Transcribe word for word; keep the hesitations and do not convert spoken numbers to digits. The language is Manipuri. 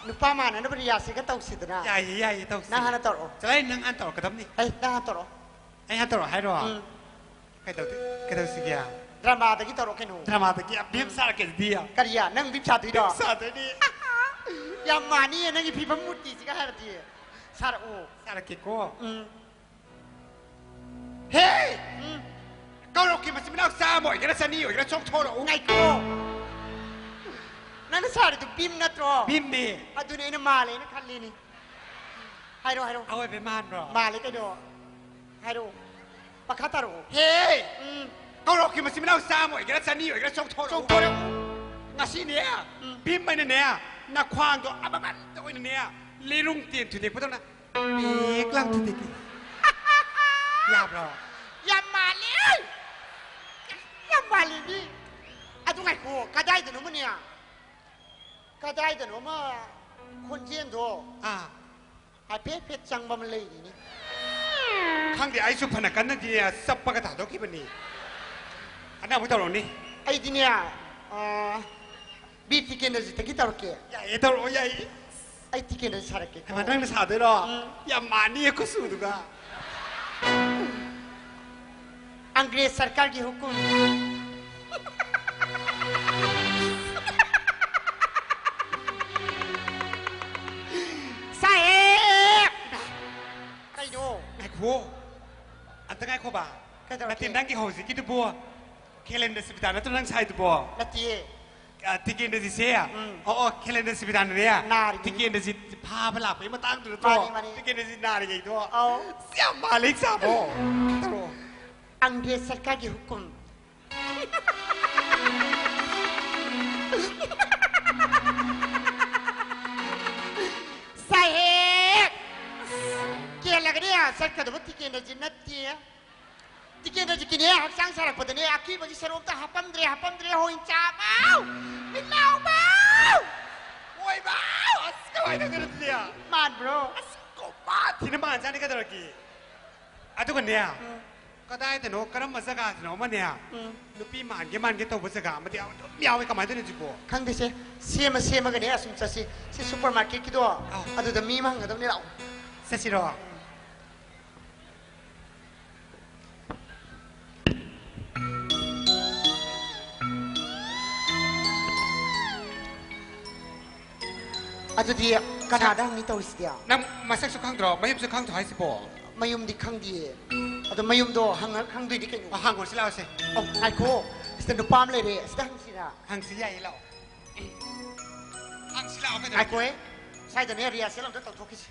ꯅꯨꯄꯥ ꯃꯥꯟꯅꯅꯕ ꯔꯤꯌꯥꯁꯦꯒ ꯇꯧꯁꯤꯗꯅ꯫ ꯌꯥꯏꯌꯦ, ꯌꯥꯏꯌꯦ, ꯇꯧꯁꯤ꯫ ꯅꯪ ꯍꯥꯟꯅ ꯇꯧꯔꯛꯑꯣ꯫ ꯆꯠꯂꯣ, ꯅꯪ ꯍꯥꯟꯅ ꯇꯧꯔꯛꯀꯗꯕꯅꯤ꯫ ꯑꯩ ꯅꯪ ꯍꯥꯟꯅ ꯇꯧꯔꯛꯑꯣ꯫ ꯑꯩ ꯍꯥꯟꯅ ꯇꯧꯔꯛꯑꯣ ꯍꯥꯏꯔꯣ? ꯎꯝ꯫ ꯀꯩꯗꯧꯗꯣꯏ-, ꯀꯩꯗꯧꯁꯤꯒꯦ? ꯗ꯭ꯔꯃꯥꯗꯒꯤ ꯇꯧꯔꯛꯑꯣ ꯀꯩꯅꯣ꯫ ꯗ꯭ꯔꯃꯥꯗꯒꯤ ꯕꯤꯝ ꯁꯥꯔꯛꯀꯦ ꯑꯗꯨꯗꯤ꯫ ꯀꯔꯤ? ꯅꯪ ꯕꯤꯝ ꯁꯥꯗꯣꯏꯔꯣ? ꯕꯤꯝ ꯁꯥꯗꯣꯏꯅꯤ꯫ ꯌꯥꯝ ꯃꯥꯟꯅꯤꯌꯦ ꯅꯪꯒꯤ ꯐꯤꯕꯝ ꯃꯨꯔꯇꯤꯁꯤꯒ ꯍꯥꯏꯔꯗꯤ꯫ ꯁꯥꯔꯛꯑꯣ꯫ ꯁꯥꯔꯛꯀꯦꯀꯣ꯫ ꯎꯝ꯫ ꯍꯦ! ꯎꯝ꯫ ꯀꯧꯔꯛꯀꯤ ꯃꯆꯤꯟ ꯃꯅꯥꯎ ꯆꯥꯝꯃ ꯑꯣꯏꯒꯦꯔꯥ ꯆꯅꯤ ꯑꯣꯏꯒꯦꯔꯥ ꯆꯣꯡꯊꯣꯔꯛꯎ꯫ ꯉꯥꯏꯈꯣ꯫ ꯅꯪꯅ ꯁꯥꯔꯤꯗꯨ ꯕꯤꯝ ꯅꯠꯇ꯭ꯔꯣ? ꯕꯤꯝꯅꯤ꯫ ꯑꯗꯨꯅꯦ ꯑꯩꯅ ꯃꯥꯜꯂꯦꯅ ꯈꯜꯂꯤꯅꯤ꯫ ꯍꯥꯏꯔꯣ, ꯍꯥꯏꯔꯣ꯫ ꯑꯋꯣꯏꯕꯩ ꯃꯥꯟꯕ꯭ꯔꯣ? ꯃꯥꯜꯂꯦ ꯀꯩꯅꯣ꯫ ꯍꯥꯏꯔꯣ꯫ ꯃꯈꯥ ꯇꯥꯔꯛꯑꯣ꯫ ꯍꯦ! ꯎꯝ꯫ ꯀꯧꯔꯛꯀꯤ ꯃꯆꯤꯟ ꯃꯅꯥꯎ ꯆꯥꯝꯃ ꯑꯣꯏꯒꯦꯔꯥ ꯆꯅꯤ ꯑꯣꯏꯒꯦꯔꯥ ꯆꯣꯡꯊꯣꯔꯛꯎ꯫ ꯆꯣꯡꯊꯣꯔꯛꯎ꯫ ꯉꯁꯤꯅꯦ, ꯎꯝ꯫ ꯕꯤꯝ ꯑꯩꯅꯅꯦ, ꯅꯈ꯭ꯋꯥꯡꯗꯣ ꯑꯃꯃꯝꯇ ꯑꯣꯏꯅꯅꯦ, ꯂꯤꯔꯨꯡ ꯇꯦꯟ ꯊꯨꯗꯦꯛꯄꯗꯧꯅ ꯄꯤꯛ ꯂꯥꯎ ꯊꯨꯗꯦꯛꯀꯦ꯫ ꯌꯥꯕ꯭ꯔꯣ? ꯌꯥꯝ ꯃꯥꯜꯂꯦ! ꯌꯥꯝ ꯃꯥꯜꯂꯦ ꯃꯤ! ꯑꯗꯨ ꯉꯥꯏꯈꯣ, ꯀꯗꯥꯏꯗꯅꯣꯃꯅꯦ, ꯀꯗꯥꯏꯗꯅꯣꯃ ꯈꯣꯟꯖꯦꯜꯗꯣ ꯑꯥ꯫ ꯍꯥꯏꯐꯦꯠ ꯍꯥꯏꯐꯦꯠ ꯆꯪꯕ ꯑꯃ ꯂꯩꯔꯤꯅꯤ꯫ ꯈꯪꯗꯦ, ꯑꯩꯁꯨ ꯐꯅ ꯀꯟꯅꯗꯤ ꯆꯞꯄꯒ ꯊꯥꯗꯣꯛꯈꯤꯕꯅꯤ꯫ ꯑꯅ ꯑꯃꯨꯛ ꯇꯧꯔꯛꯎꯅꯤ꯫ ꯑꯩꯗꯤꯅꯦ, ꯑꯥ, ꯕꯤꯔ ꯇꯤꯀꯦꯟꯗ꯭ꯔꯖꯤꯠꯇꯒꯤ ꯇꯧꯔꯛꯀꯦ꯫ ꯌꯥꯏꯌꯦ, ꯇꯧꯔꯛꯑꯣ, ꯌꯥꯏꯌꯦ꯫ ꯑꯩ ꯇꯤꯀꯦꯟꯗ꯭ꯔꯖꯤꯠ ꯁꯥꯔꯛꯀꯦꯀꯣ꯫ ꯍꯩꯃꯥ, ꯅꯪꯅ ꯁꯥꯗꯣꯏꯔꯣ? ꯎꯝ꯫ ꯌꯥꯝ ꯃꯥꯟꯅꯤꯌꯦ ꯈꯨꯠꯁꯨꯗꯨꯒ꯫ ꯑꯪꯒ꯭ꯔꯦꯖ ꯁꯔꯀꯥꯔꯒꯤ ꯍꯨꯀꯨꯝ꯫ ꯁꯥꯍꯦꯕ! ꯀꯩꯅꯣ? ꯉꯥꯏꯈꯣ꯫ ꯑꯝꯇ ꯉꯥꯏꯈꯣꯕ꯫ ꯀꯩꯗꯧꯔꯒꯦ? ꯅꯠꯇꯦ, ꯅꯪꯒꯤ ꯍꯧꯖꯤꯛꯀꯤꯗꯨꯕꯨ ꯈꯦꯂꯦꯟꯗ꯭ꯔ ꯁꯤꯕꯤꯗꯥ ꯅꯠꯇ꯭ꯔꯣ ꯅꯪ ꯁꯥꯏꯗꯨꯕꯣ? ꯅꯠꯇꯦꯌꯦ꯫ ꯑ, ꯇꯤꯀꯦꯟꯗ꯭ꯔꯖꯤꯠꯁꯦ? ꯎꯝ꯫ ꯑꯣ, ꯑꯣ, ꯈꯦꯂꯦꯟꯗ꯭ꯔ ꯁꯤꯕꯤꯗꯥꯅꯅꯦ? ꯅꯥꯔꯤꯉꯩ꯫ ꯇꯤꯀꯦꯟꯗ꯭ꯔꯖꯤꯠ ꯐꯥꯕ ꯂꯥꯛꯄꯒꯤ ꯃꯇꯥꯡꯗꯨ ꯅꯠꯇ꯭ꯔꯣ? ꯃꯥꯅꯤ, ꯃꯥꯅꯤ꯫ ꯇꯤꯀꯦꯟꯗ꯭ꯔꯖꯤꯠ ꯅꯥꯔꯤꯉꯩꯗꯣ? ꯑꯧ꯫ ꯑꯁ, ꯌꯥꯝ ꯃꯥꯜꯂꯦ, ꯆꯥꯕꯣ꯫ ꯇꯧꯔꯣ꯫ ꯑꯪꯒ꯭ꯔꯦꯖ ꯁꯔꯀꯥꯔꯒꯤ ꯍꯨꯀꯨꯝ꯫ ꯁꯥꯍꯦꯕ! ꯀꯦꯜꯂꯒꯅꯦ ꯆꯠꯀꯗꯕ ꯇꯤꯀꯦꯟꯗ꯭ꯔꯖꯤꯠ ꯅꯠꯇꯦ꯫ ꯇꯤꯀꯦꯟꯗ꯭ꯔꯖꯤꯠꯀꯤꯅꯦ, ꯍꯛꯆꯥꯡ ꯁꯥꯔꯛꯄꯗꯅꯦ, ꯑꯀꯤꯕꯒꯤ ꯁꯔꯨꯛꯇ ꯍꯥꯄꯝꯗ꯭ꯔꯦ, ꯍꯥꯄꯝꯗ꯭ꯔꯦ, ꯍꯣꯏ ꯆꯥꯕꯧ! ꯃꯤꯠꯂꯥꯎꯕꯧ! ꯑꯣꯏꯕꯧ! ꯑꯁ, ꯀꯃꯥꯏꯅ ꯇꯧꯗꯣꯏꯅꯣ ꯑꯗꯨꯗꯤ? ꯃꯥꯟꯕ꯭ꯔꯣ? ꯑꯁ, ꯀꯣꯄꯥ ꯊꯤꯅ ꯃꯥꯟꯖꯥꯠꯅꯤ, ꯀꯩꯗꯧꯔꯒꯦ? ꯑꯗꯨꯒꯅꯦ, ꯎꯝ꯫ ꯀꯗꯥꯏꯗꯅꯣ, ꯀꯔꯝꯕ ꯖꯒꯥꯗꯅꯣ ꯑꯃꯅꯦ? ꯎꯝ꯫ ꯅꯨꯄꯤ ꯃꯥꯟꯒꯦ ꯃꯥꯟꯒꯦ ꯇꯧꯕ ꯖꯒꯥ ꯑꯃꯗꯤ ꯑꯗꯨꯝ ꯌꯥꯎꯋꯦ꯫ ꯀꯃꯥꯏꯅ ꯇꯧꯅꯣ ꯍꯧꯖꯤꯛꯄꯣ? ꯈꯪꯗꯦꯁꯦ, ꯁꯦꯝꯃ ꯁꯦꯝꯃꯒꯅꯦ ꯑꯁꯨꯝ ꯆꯠꯁꯤ꯫ ꯁꯤ ꯁꯨꯄꯔ ꯃꯥꯔꯀꯦꯠꯀꯤꯗꯣ, ꯑꯥ꯫ ꯑꯗꯨꯗ ꯃꯤ ꯑꯃ ꯍꯪꯒꯗꯕꯅꯤ, ꯂꯥꯛꯑꯣ꯫ ꯆꯠꯁꯤꯔꯣ? ꯑꯗꯨꯗꯤ ꯀꯅꯥꯗ ꯍꯪꯅꯤ ꯇꯧꯔꯤꯁꯤꯗꯤ? ꯅꯪ ꯃꯁꯛꯁꯨ ꯈꯪꯗ꯭ꯔꯣ? ꯃꯌꯨꯝꯁꯨ ꯈꯪꯗ꯭ꯔꯣ ꯍꯥꯏꯁꯤꯕꯣ? ꯃꯌꯨꯝꯗꯤ ꯈꯪꯗꯤꯌꯦ꯫ ꯑꯗꯣ ꯃꯌꯨꯝꯗꯣ ꯍꯪꯉ ꯈꯪꯗꯣꯏꯗꯤ ꯀꯩꯅꯣ? ꯑꯣ, ꯍꯪꯉꯨꯔꯁꯤ ꯂꯥꯛꯑꯣꯁꯦ꯫ ꯑꯣ, ꯉꯥꯏꯈꯣ꯫ ꯁꯤꯗ ꯅꯨꯄꯥ ꯑꯃ ꯂꯩꯔꯦ꯫ ꯁꯤꯗ ꯍꯪꯁꯤꯔ? ꯍꯪꯁꯤ, ꯌꯥꯏꯌꯦ, ꯂꯥꯛꯑꯣ꯫ ꯍꯪꯁꯤ ꯂꯥꯛꯑꯣ, ꯀꯩꯗꯧꯔꯒꯦ? ꯉꯥꯏꯈꯣꯍꯦ꯫ ꯁ꯭ꯋꯥꯏꯗꯅꯦ ꯔꯤꯍꯥꯔꯁꯦꯜ ꯑꯝꯇ ꯇꯧꯊꯣꯛꯈꯤꯁꯤ꯫